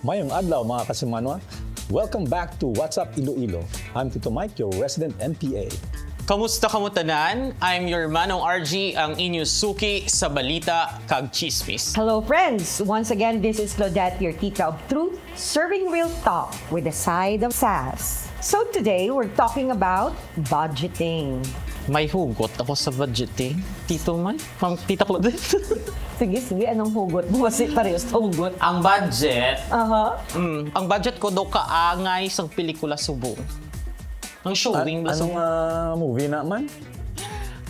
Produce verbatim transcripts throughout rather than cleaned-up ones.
Mayong adlaw, mga kasimanwa. Welcome back to What's Up Iloilo. I'm Tito Mike, your resident M P A. Kamusta kamo tanan? I'm your Manong R G, ang inyo suki sa balita kag chismis. Hello, friends! Once again, this is Claudette, your tita of truth, serving real talk with a side of sass. So today, we're talking about budgeting. May hugot ako sa budgeting. Tito man? Ma'am, Tita Claudette? Sige, sige, anong hugot mo? Kasi parehas na hugot. Ang budget, Aha. mm, ang budget ko daw kaangay sang pelikula subong. Ang showing ba Anong subong? Ah, movie na man?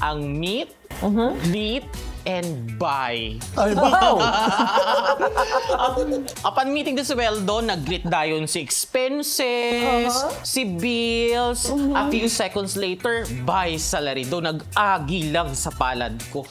Ang meet, Mhm. greet, and buy. Ay, wow! Apan meeting the sweldo, nag-greet dayon si expenses, Uh-huh. si bills, a few seconds later, buy salary. Do nag-agi lang sa palad ko.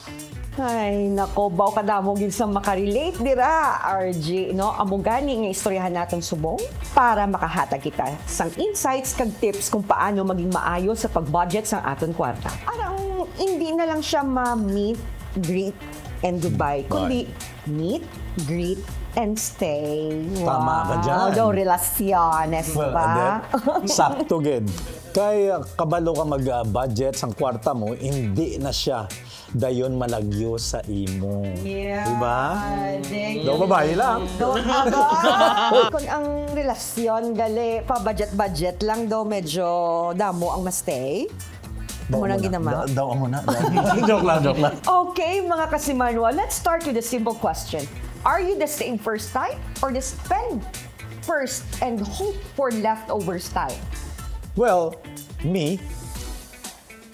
Ay, nako, baw kadamo gid sa makarelate dira, R G, no? Amo gani nga istoryahan naton subong para makahatag kita sang insights kag tips kung paano maging maayo sa pag-budget sang aton kwarta. Arang hindi na lang siya ma-meet, greet, and goodbye, kundi meet, greet, and stay. Tama ka dyan. Daw relasyones Well, ba? and then, sakto gid. Kay ah, kabalo ka mag-budget sang kwarta mo, hindi na siya dayon malagyo sa imo. Yeah. Di ba? Thank Daw you. Babae lang. Daw babae. Kung ang relasyon gali pa budget-budget lang daw, medyo damo ang ma-stay. Amo nang ginawa. Da- daw amo na. Joke lang, joke lang. Okay, mga kasimanwa, let's start with a simple question. Are you the save first type or the spend first and hope for leftovers type? Well, me,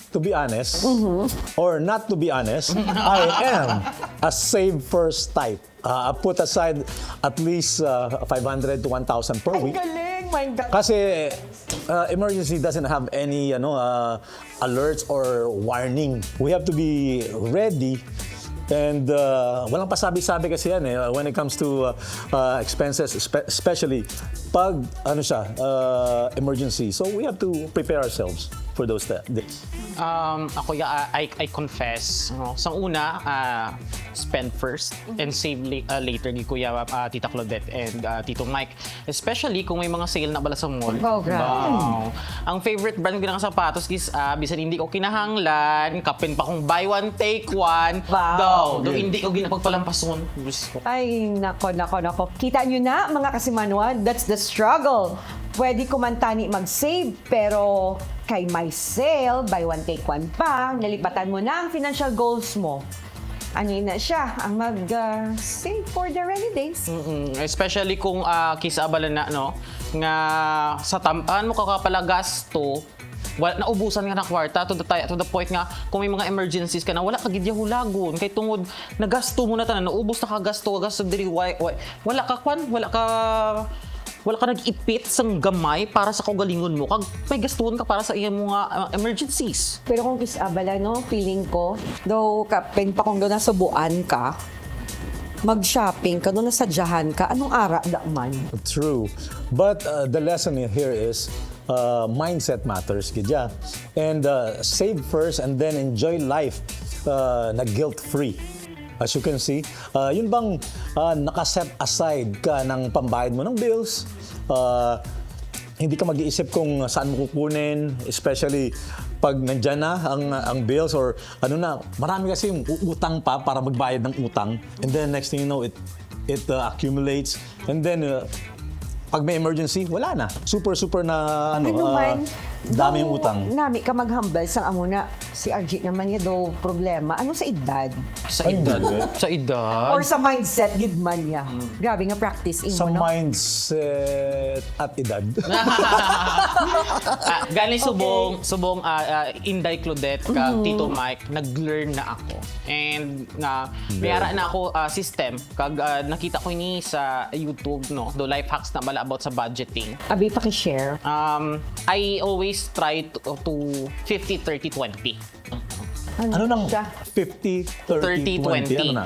to be honest, Mm-hmm. or not to be honest, I am a save first type. Uh, I put aside at least uh, five hundred to one thousand per Ang week. Galing, my God. Kasi uh, emergency doesn't have any ano uh, alerts or warning. We have to be ready. And uh, walang pasabi-sabi kasi yan eh, uh, when it comes to uh, uh, expenses, espe- especially pag ano siya, uh, emergency. So we have to prepare ourselves for those th- days. Um, ako ya, I, I confess, no? Sa una, ah, spend first and save la- ah, later, gi Kuya ah, Tita Claudette and ah, Tito Mike. Especially kung may mga sale na bala sa mall. Oh, grabe. Wow. Ang favorite brand ko nga sapatos is, ah, bisan hindi ko kinahanglan, kapin pa kung buy one, take one. Wow. Daw, daw hindi ko ginapagpalampason. Diyos ko. Ay, nako, nako, nako. Kita nyo na, mga kasimanwa, that's the struggle. Pwede ko man tani mag-save, pero kay may sale, buy one, take one pa, nalipatan mo na ang financial goals mo. Ano na siya, ang mag-save for the rainy days. Mm-mm. Especially kung ah, kis-a bala na, no, nga sa tam-an mo ka pala gasto, wala, naubusan ka na kwarta to the, ti- to the point nga kung may mga emergencies ka na, wala ka gid ya hulagon kay tungod nagasto mo na tanan, naubos na ka gasto, gasto diri, why, why, wala ka kwan, wala ka wala ka nag-ipit sang gamay para sa kaugalingon mo kag may gastuhon ka para sa iyang mga ah, emergencies. Pero kung kis-a bala, no, feeling ko, daw kapin pa kung daw nasubuan ka, mag-shopping ka, daw nasadyahan ka, anong ara da man? True. But uh, the lesson here is uh, mindset matters, gid ya. And uh, save first and then enjoy life uh, na guilt-free. As you can see, uh, yun bang uh, naka-set aside ka ng pambayad mo ng bills? Uh, hindi ka mag-iisip kung saan mo kukunin, especially pag nandyan na ang, ang bills or ano na, marami kasi yung uutang pa para magbayad ng utang. And then next thing you know, it it uh, accumulates. And then, uh, pag may emergency, wala na. Super, super na, ano, Ano uh, man, dami yung daw utang. Nami ka maghambal sa amo na, si R G naman niya daw problema. Ano sa edad? Sa edad. Sa edad. Or sa mindset gid man niya? Grabe nga practice imo, Sa no? mindset at edad. Ah, gani subong, subong ah, ah, Inday Claudette kag Tito Mike, nag-learn na ako. And na may ara na ako ah, system kag ah, nakita ko ini sa YouTube, no, do life hacks na bala about sa budgeting. Abi, paki-share. Um, I always try to, to fifty thirty twenty. Ano nang siya? fifty thirty twenty? Ano na?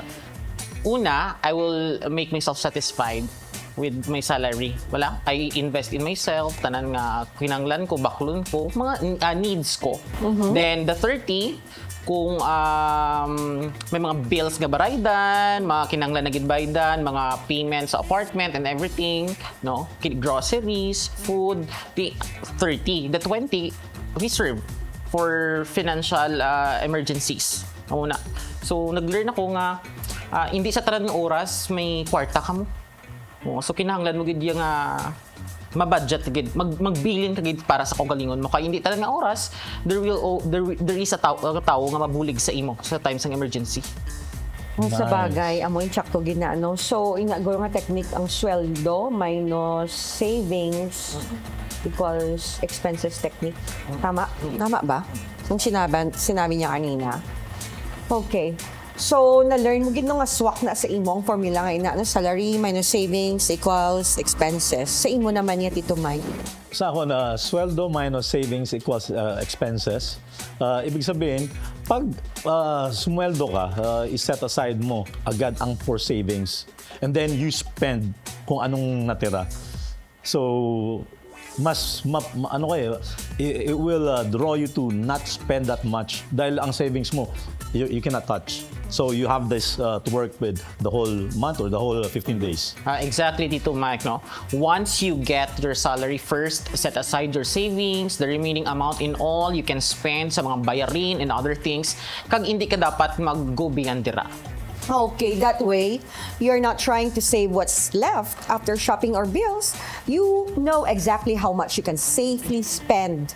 Una, I will make myself satisfied with my salary. Wala, I invest in myself, tanan nga kinahanglan ko, baklon ko, mga, ah, needs ko. Then the thirty, kung, um, may mga bills nga baraydan, mga kinahanglan na gid baydan, mga payments sa apartment and everything, no? Ki-, groceries, food, the thirty, the twenty, reserve for financial, ah, emergencies. Amo na. So, nag-learn ako nga, ah, hindi sa tanan nga oras may kwarta kamo. Oo, so kinahanglan mo gid yung, ah, ma-budget gid, mag-, magbilin ka gid para sa kaugalingon mo. Kay hindi tanan nga oras, there will o-, there, wi-, there is a tao, a tao nga mabulig sa imo sa times ng emergency. Kung sa Nice. bagay, amo yung tsakto gid na, ano. So, ina, guro nga technique ang sweldo minus savings equals expenses technique. Tama? Tama ba? Yung sinaban, sinabi niya kanina. Okay. So, na-learn mo gid, no, nga swak na sa imo ang formula nga ina, no? Salary minus savings equals expenses. Sa imo naman niya, Tito Mike? Sa ako na, sweldo minus savings equals, uh, expenses. Uh, ibig sabihin, pag, uh, sumweldo ka, uh, i-set aside mo agad ang for savings. And then you spend kung anong natira. So, mas, ma-, ma-, ano kayo, it, it will, uh, draw you to not spend that much dahil ang savings mo, you, you cannot touch. So, you have this, uh, to work with the whole month or the whole fifteen days. Ah, exactly, Tito Mike, no? Once you get your salary first, set aside your savings, the remaining amount in all, you can spend sa mga bayarin and other things. Kag hindi ka dapat mag-go beyond dira. Okay, that way, you're not trying to save what's left after shopping or bills. You know exactly how much you can safely spend.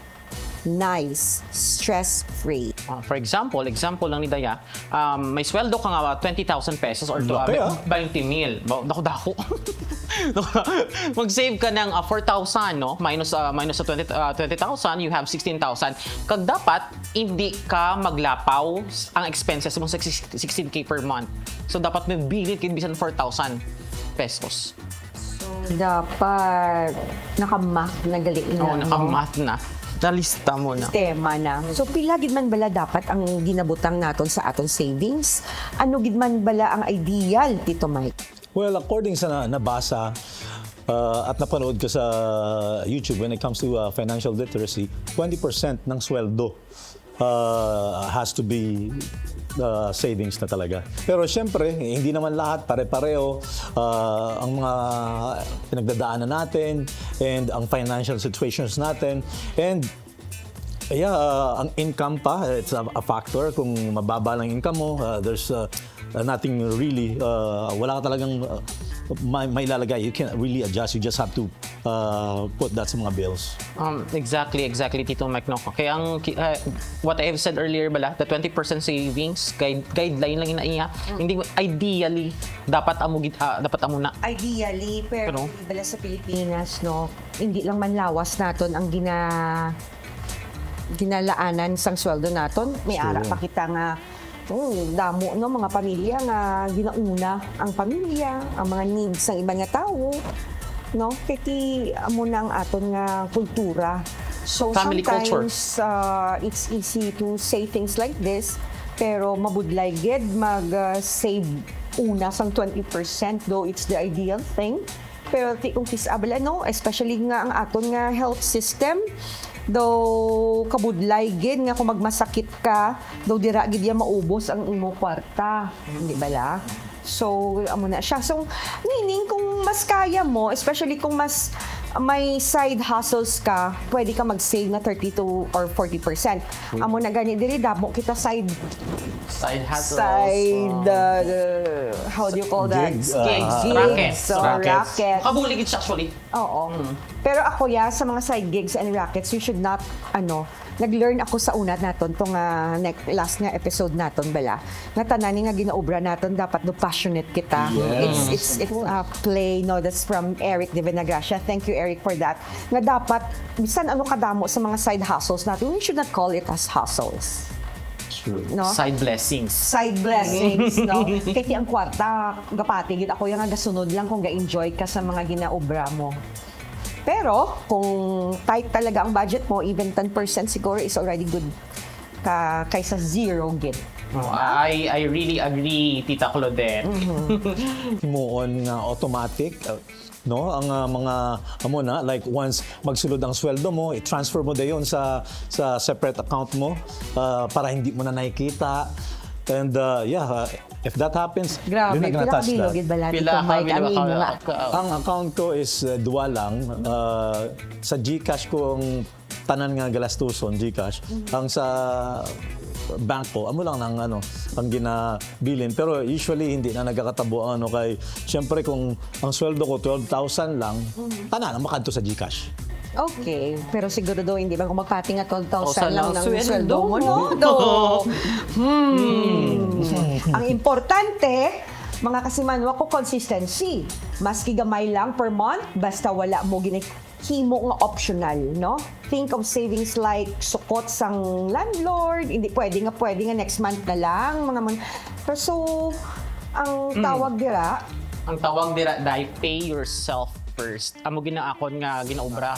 Nice. Stress-free. Ah, for example, example lang ni Daya, um, may sweldo ka nga twenty thousand pesos or to, Laki, ah, ah. twenty mil. Ba-, dako-dako. Mag-save ka ng, ah, four thousand, no? Minus, ah, minus sa twenty, ah, twenty thousand, you have sixteen thousand. Kag dapat, hindi ka maglapaw s-, ang expenses mo sa six-, sixteen K per month. So, dapat magbilin ka bisan four thousand pesos. So, dapat naka-math na gali na, Oo, no? Naka-math na. Nalista mo na. Sistema na. So, pila gid man bala dapat ang ginabutang naton sa aton savings? Ano gid man bala ang ideal, Tito Mike? Well, according sa na-, nabasa, uh, at napanood ko sa YouTube, when it comes to, uh, financial literacy, twenty percent ng sweldo, uh, has to be, uh, savings na talaga. Pero siyempre, hindi naman lahat pare-pareho, uh, ang mga pinagdadaanan natin and ang financial situations natin. And yeah, uh, ang income pa, it's a, a factor. Kung mababa lang income mo, uh, there's, uh, uh, nothing really, uh, wala ka talagang, uh, may, may ilalagay. You can't really adjust. You just have to, uh, put that sa mga bills. Um, exactly, exactly, Tito Mike, no? Kaya ang ki-, uh, what I have said earlier bala, the twenty percent savings, guide-, guideline lang ina iya. Mm. Hindi, ideally, dapat amo gid, ah, dapat amo na. Ideally, pero Pero bala sa Pilipinas, no, hindi lang man lawas naton ang gina-, ginalaanan sang sweldo naton. May ara Sure. pa kita nga, hmm, damo, no, mga pamilya nga ginauna ang pamilya, ang mga needs sang iban nga tawo, no? Kay ti amo na ang aton nga kultura. So, Family culture. sometimes, uh, it's easy to say things like this, pero mabudlay gid mag, uh, save una sang twenty percent, though it's the ideal thing. Pero ti kung kis-, abala, no, especially nga ang aton nga health system, daw kabudlay gid nga kung magmasakit ka, daw dira gid ya maubos ang imo kwarta, di bala? So, amo na siya. So, meaning, kung mas kaya mo, especially kung mas may side hustles ka, pwede ka mag-save na thirty to or forty percent. Hmm. Amo na gani, diri, damo kita side Side hustles. side, Oh. uh, how do you call that? Gigs, uh, Gigs, Gigs, rackets. or Rackets. racket. Makabulig gid siya, actually. Oo. Mm. Pero ako, ya, sa mga side gigs and rackets, you should not, ano, nag-learn ako sa una naton, to nga nec-, last nga episode naton, bala, nga tanan ni nga ginaobra naton, dapat do passionate kita. Yes. It's, it's, Of it's course. a play, no? That's from Eric de Venagracia. Thank you, Eric, for that. Nga dapat, bisan ano kadamo sa mga side hustles natin, we should not call it as hustles. True. No? Side blessings. Side blessings, no? Kay ti ang kwarta, gapati gid ako, ya nga gasunod lang kung ga-enjoy ka sa mga ginaobra mo. Pero, kung tight talaga ang budget mo, even ten percent siguro is already good ka, kaysa zero gid. Oh, I, I really agree, Tita Claudette. Mm-hmm. Himuon nga automatic, uh, no? Ang, ah, mga, amo na, like, once magsulod ang sweldo mo, i-transfer mo dayon sa, sa separate account mo, ah, para hindi mo na nakikita. And, ah, yeah, ah, if that happens, Grabe, di na pila ka ganatas bilog that. Gid bala Pila dito, ka Mike, bilog ang ka imo nga account? Ang account ko is, uh, duwa lang. Uh, sa GCash ko ang tanan nga galastuson, GCash. Mm. Ang sa bank ko, amo lang nang, ano, ang ginabilin. Pero usually, hindi na nagkakatabo ang, ano, kay, syempre, kung ang sweldo ko, twelve thousand lang, Mm. tanan ang makadto sa GCash. Okay. Pero siguro daw, hindi man ko magpati nga twelve thousand Thousand lang lang ang sweldo sweldo mo, mo. no? Do. Hmm. Ang importante, mga kasimanwa ko, consistency. Maski gamay lang per month, basta wala mo ginahimo nga optional, no? Think of savings like sukot sang landlord, hindi pwede nga, pwede nga next month na lang, mga man. So, ang Mm. tawag dira, Ang tawag dira, day, pay yourself first. Amo gid ang akon nga ginaobra.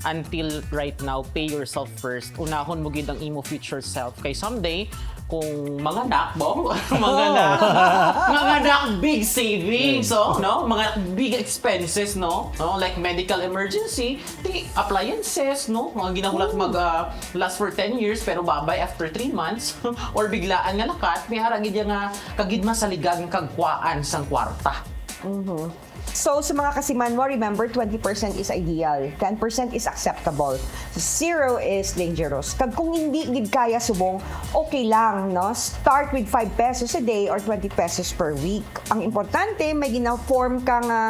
Until right now, pay yourself first. Unahon mo gid ang imo future self. Kay someday, kung manganak, bo, manganak, manganak, big savings, oh, no? Mga big expenses, no? No? Like medical emergency, di, appliances, no? Mga ginahulat mag, ah, last for ten years, pero babay after three months, or biglaan nga lakat, may ara gid nga kagid masaligan kag kuwaan sang kwarta. Mhm. So, sa mga kasimanwa, remember, twenty percent is ideal, ten percent is acceptable, zero is dangerous. Kag kung hindi gid kaya subong, okay lang, no? Start with five pesos a day or twenty pesos per week. Ang importante, may gina-form ka nga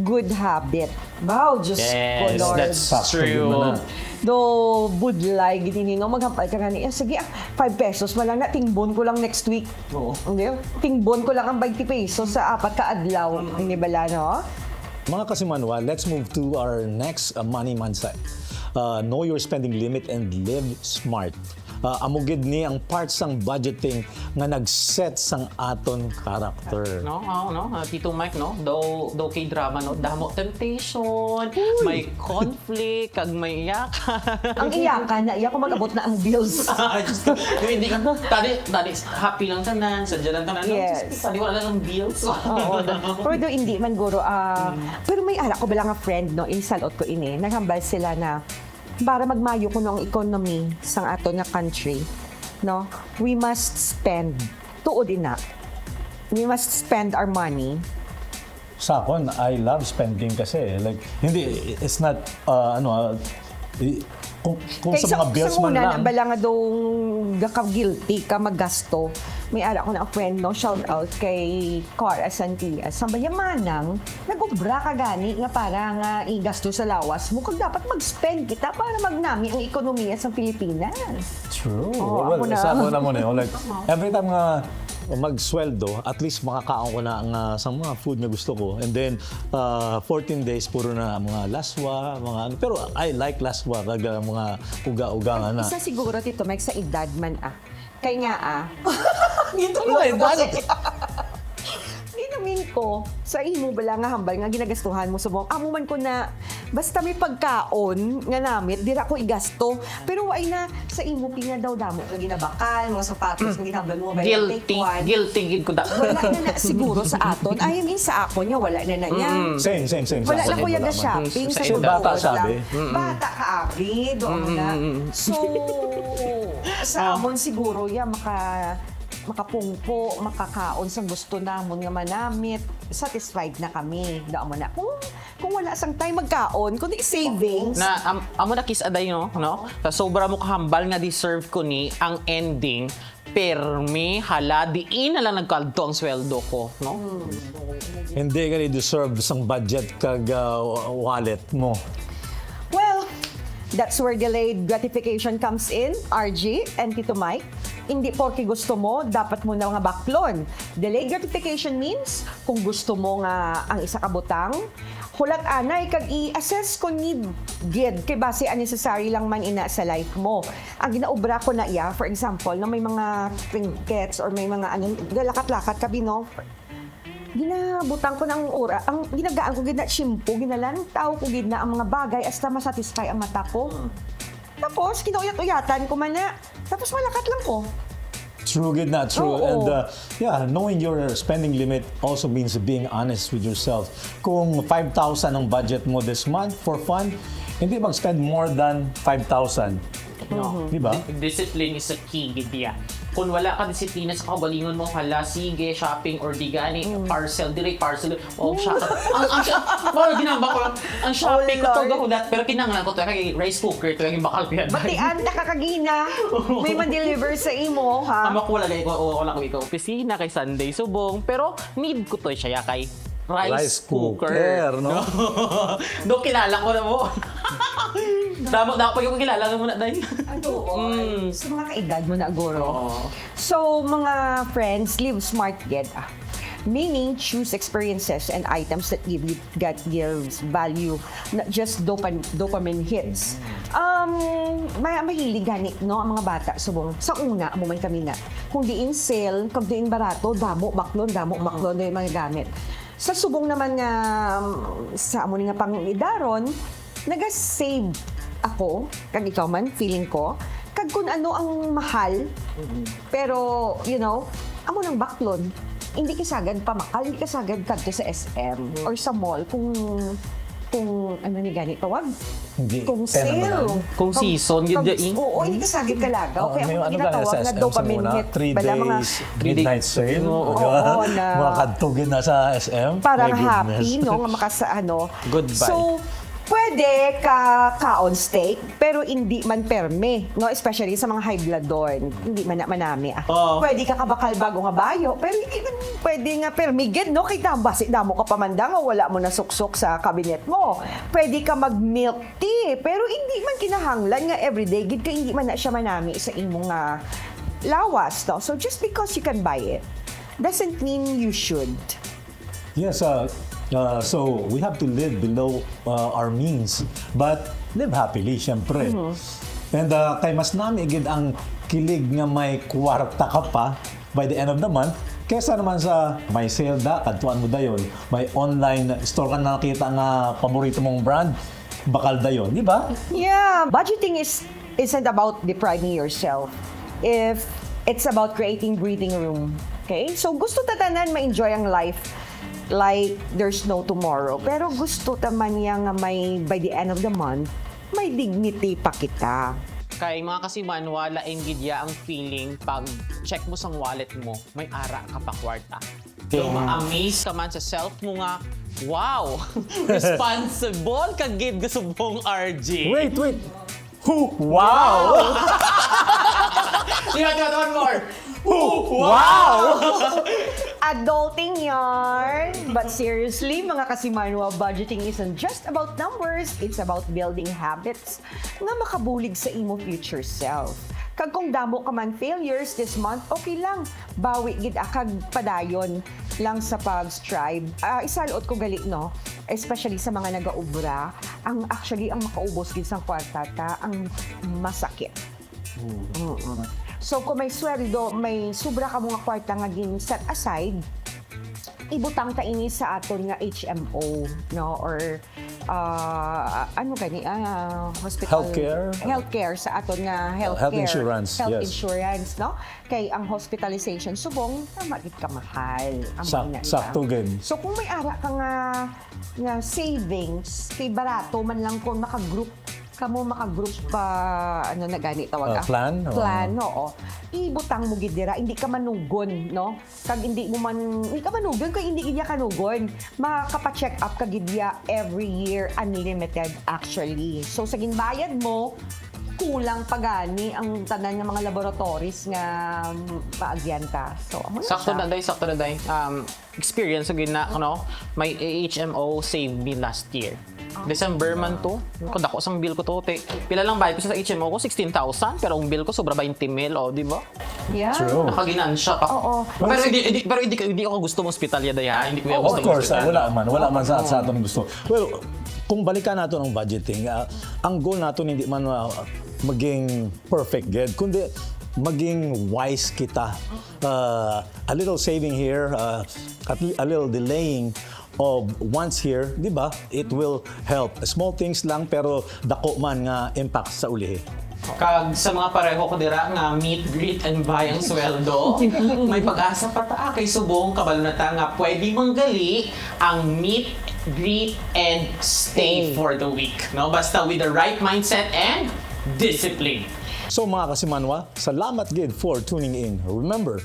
good habit. Wow, Diyos ko, Yes, Lord. that's Sakto true. yun na. Do budlay gid ini, no? Maghampay ka gani, "Ah, sige, ah, five pesos man lang na, tingbon ko lang next week." Oo. Hindi? Tingbon ko lang ang twenty pesos sa apat ka adlaw. Mm. Hindi bala, no? Mga kasimanwa, let's move to our next, uh, money mindset. Uh, know your spending limit and live smart. Uh, amo gid ni ang part sang budgeting nga nag-set sang aton character. No, oh, no, uh, Tito Mike, no? Daw, daw kay drama, no? Damo temptation, Uy! may conflict, kag may iyakan. Ang iyakan na iya kung mag-abot na ang bills. Ay, Diyos ko. Yung hindi ka, tadi, tadi, happy lang tanan, sadya lang tanan. No? Yes. Diyos ko, tadi wala lang ang bills. Oo, da-, pero do, hindi man, guro, ah, Mm. pero may ara ko bala nga friend, no, insalot ko ini, naghambal sila na para magmayo kuno ang economy sang aton nga country, no, we must spend. Tuod ina. We must spend our money. Sa akon, I love spending kasi, eh. Like, hindi, it's not, uh, ano, ah, i-, kung, kung Kay sa mga bills man una, lang. Nabala nga dong gaka-guilty ka maggasto. May ara ko na friend, no? Shout out kay Car Asantia. Sa Bayamanang, nag-obra ka gani nga para nga igasto sa lawas mo. Kag dapat mag-spend kita para magnami ang ekonomiya sa Pilipinas. True. Oh, well, ako na. Sa ako na mo na, like, every time nga magsweldo, at least makakaon ko na nga sa mga food nga gusto ko. And then, uh, fourteen days, puro na mga laswa, mga ano. Pero I like laswa, kag, uh, mga uga-uga nga na. Isa siguro, Tito Mike, sa edad man, ah. Kay nga, ah. Dito mo Wala, edad. Di namin ko, sa imo bala nga hambal nga ginagastuhan mo subong, amo man ko na, basta may pagkaon nga namit, dira ko igasto. Pero wala na, sa imo, Pina, daw damo nga ginabakal, mga sapatos, nga ginahambal mo, may Guilty. Kuwan. Guilty gid ko da. Wala na na siguro sa aton. I mean, sa akon nga, wala na na niya. Mm. Same, same, same. Wala Sa na akon ko yung wala man. Shopping sa Same. Bata, sabi. Mm-mm. Bata ka, abi, doon Mm-mm. na. Mm-mm. So, sa Ah. amon siguro, ya, maka-, makapungko, makakaon sa gusto namon nga manamit, satisfied na kami. Doon mo na. Kung, kung wala sang time magkaon, kundi savings. Na, am-, amo na kiss aday, no? No? Sa sobra mo kahambal nga deserve ko ni, ang ending, permi, hala, diin na lang nagkadto ang sweldo ko, no? Hindi ka ni deserve sang budget kag, ah, wallet mo. Well, that's where delayed gratification comes in, R G and Tito Mike. Hindi porke gusto mo, dapat mo na nga baklon. Delayed gratification means, kung gusto mo nga ang isa ka butang, hulat anay kag i-assess kung need gid kay base unnecessary lang man ina sa life mo. Ang ginaobra ko na iya, for example, na may mga trinkets or may mga ano, galakat-lakat ka, bino. Ginabutang ko ng ura, ang ginagaan ko gid na shampoo, ginalantaw ko gid na ang mga bagay hasta masatisfy ang mata ko. Tapos, kinauyat-uyatan ko man na. Tapos, malakat lang ko. True, good na, true. Oo. And uh, yeah, knowing your spending limit also means being honest with yourself. Kung five thousand ang budget mo this month for fun, hindi mag-spend more than five thousand. No. Di ba? Di- Discipline is a key, gid ya. Kung wala ka disiplina sa kaugalingon mo, hala, sige, shopping or di gani, parcel, diri, parcel, oh, shop. Ang, ang, shop, wala, ginamba ko lang. Ang shopping ko to, Lord. Gahulat, pero kinahanglan ko to, kay rice cooker to, yung bakal ko yan. Batian ta ka kagina. May man-deliver sa imo, ha? Ang makulagay ko, oo, wala ko ikaw. Opisina kay Sunday subong, pero need ko to siya kay rice, Rice cooker, no? No, kilala ko na mo. Damo na ako pag kilala mo na, day. Ano, Mm. Sa mga kaedad mo na, guro. Oo. So, mga friends, live smart, gid, ah. Meaning, choose experiences and items that give you, that gives value, not just dopan, dopamine hits. Um, may mahilig gani, no, ang mga bata subong. Sa una, amo man kami na, kung diin sale, kag diin barato, damo baklon, damo baklon na yung mga gamit. Sa subong naman nga, um, sa amo ni nga pangidaron, naga-save ako, kag ikaw man, feeling ko, kag kung ano ang mahal, pero, you know, amo nang baklon. Hindi ka sagad pamakal, hindi ka sagad kadto sa S M or sa mall kung kung ano ni gani tawag? Hindi. Kung Kaya naman sale. lang. Kung season, yun kung- yun eh. Oo, hindi ka sagad kalaga. Oo, Kaya may mo ano ginatawa ka na sa nga S M sa dopamine muna, hit. three Bala mga days, midnight sale. Oo. Di ba? Oo, na- Mga kadtugin na sa S M. Parang My goodness. happy, no? Nga makasa-, ano. Goodbye. So, pwede ka kaon steak, pero hindi man permi, no? Especially sa mga high blood doon. Hindi man na manami, ah. Oo. Pwede ka kabakal bago nga bayo, pero hindi man pwede nga permi, gid, no? Kay dam-, basi damo ka pamanda nga wala mo nasuksok sa kabinet mo. Pwede ka mag-milk tea, pero hindi man kinahanglan nga everyday, gid, kay hindi man na siya manami sa imong nga lawas, no? So, just because you can buy it, doesn't mean you should. Yes, uh, uh, so we have to live below uh, our means, but live happily, syempre. And uh, kay mas nami gid ang kilig nga may kwarta ka pa by the end of the month kesa naman sa may sale da, kadtuan mo dayon, may online store ka nakita nga paborito mong brand, bakal dayon, di ba? Yeah, budgeting is isn't about depriving yourself. If it's about creating breathing room. Okay? So gusto ta tanan ma-enjoy ang life like there's no tomorrow. Pero gusto ta man niya nga may by the end of the month, may dignity pa kita. Kay mga kasimanwa, lain gid ya ang feeling pag check mo sang wallet mo, may ara ka pa kwarta. So, ma-amaze ka man sa self mo nga, wow! Responsible ka gid, Gasubong R G. Wait, wait. Who? Wow! Di ba, di ba, one more. Who? Wow! Adulting yarn! But seriously, mga kasimanwa, budgeting isn't just about numbers. It's about building habits nga makabulig sa imo future self. Kag kung damo ka man failures this month, okay lang. Bawi gid akag padayon lang sa pag-strive. Ah, isalot ko gali, no? Especially sa mga nagaubra, ang actually ang makaubos gid sang kwarta ta ang masakit. Mm-mm. So kung may sweldo, may sobra ka mga kwarta nga gin set aside, ibutang ta ini sa aton nga H M O, no? Or ah, ano gani, ah, hospital, Healthcare? Healthcare sa aton nga healthcare, Health insurance, health yes. Insurance, no? Kay ang hospitalization subong tama gid ka mahal ang Sak- mga ita. Sakto gid. So kung may ara ka nga nga savings, kay barato man lang kung maka-group kamo, maka-group pa, ano na gani tawag, Ah, ah? Plan? Oo. Plan, oo. Ibutang mo gid dira, hindi ka manugon, no? Kag hindi mo man, hindi ka manugon kag hindi gid ya kanugon. Makapa-check up ka gid ya every year, unlimited actually. So sa ginbayad mo, kulang pa gani ang tanan nga mga laboratories nga mm, paagyan ka. So amo na Sakto siya. Na, day, sakto na, day. Um, experience ko gid na, ano, may H M O saved me last year. December man to. Kadako sang bill ko to, te. Pila lang bayad ko sa H M O ko, sixteen thousand, pero ang bill ko sobra twenty mil, oh, di ba? Yeah. True. Nakaginansya pa. Oo. Pero hindi, hindi, pero hindi, hindi ako gusto mo hospital ya, day, ha? Hindi ko Oo. gusto Of course, mo-hospital. ah, wala man, wala man sa, sa aton gusto. Well, kung balikan nato ang budgeting, ah, ang goal nato hindi man ah, maging perfect gid, kundi maging wise kita. Ah, a little saving here, ah, at a little delaying of wants here, di ba? It will help. Small things lang pero dako man nga impact sa ulihi. Kag sa mga pareho ko dira nga meet, greet, and buy ang sweldo, may pag-asa pa ta kay subong kabalo na ta nga pwede manggali ang meet, greet, and stay Stay. for the week. No? Basta with the right mindset and discipline. So mga kasimanwa, salamat gid for tuning in. Remember,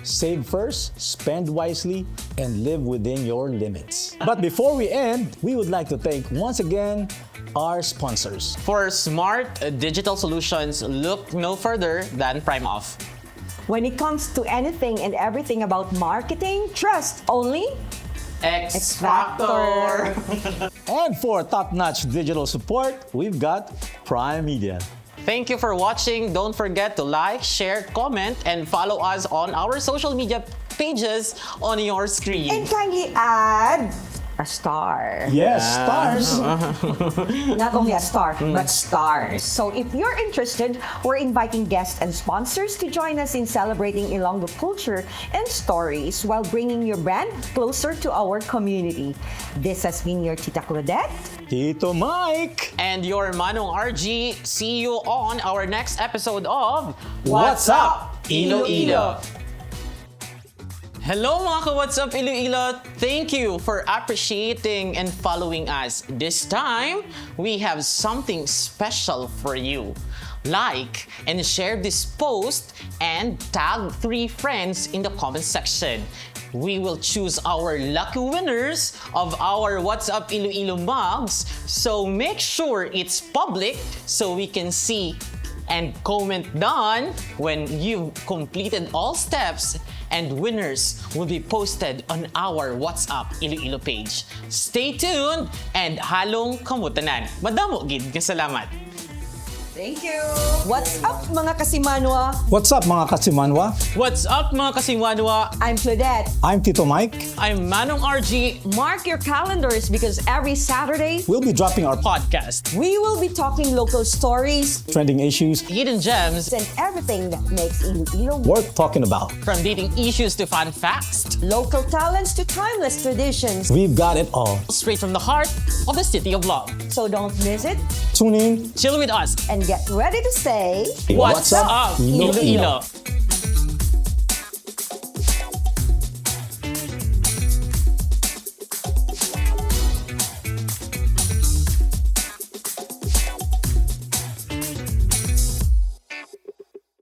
save first, spend wisely, and live within your limits. But before we end, we would like to thank once again our sponsors. For smart uh, digital solutions, look no further than PrimeOff. When it comes to anything and everything about marketing, trust only X Factor. Factor. And for top-notch digital support, we've got Prime Media. Thank you for watching. Don't forget to like, share, comment, and follow us on our social media pages on your screen. And kindly add a star. Yes, stars. Not only a star, but stars. So if you're interested, we're inviting guests and sponsors to join us in celebrating Ilonggo culture and stories while bringing your brand closer to our community. This has been your Tita Claudette. Tito Mike. And your Manong R G. See you on our next episode of What's up, Iloilo? Hello mga ka-What's Up Iloilo! Thank you for appreciating and following us. This time, we have something special for you. Like and share this post and tag three friends in the comment section. We will choose our lucky winners of our What's Up Iloilo mugs, so make sure it's public so we can see and comment done when you've completed all steps, and winners will be posted on our What's Up Iloilo page. Stay tuned and halong kamo tanan. Madamo gid nga salamat. Thank you. What's up, mga kasimanwa? What's up, mga kasimanwa? What's up, mga kasimanwa? I'm Claudette. I'm Tito Mike. I'm Manong R G. Mark your calendars because every Saturday, We'll be dropping our pod Podcast. we will be talking local stories trending issues Hidden gems. And everything that makes Iloilo worth talking about. From dating issues to fun facts, local talents to timeless traditions. We've got it all. Straight from the heart of the City of Love. So don't miss it. Tune in. Chill with us And get ready to say, What's up, Iloilo?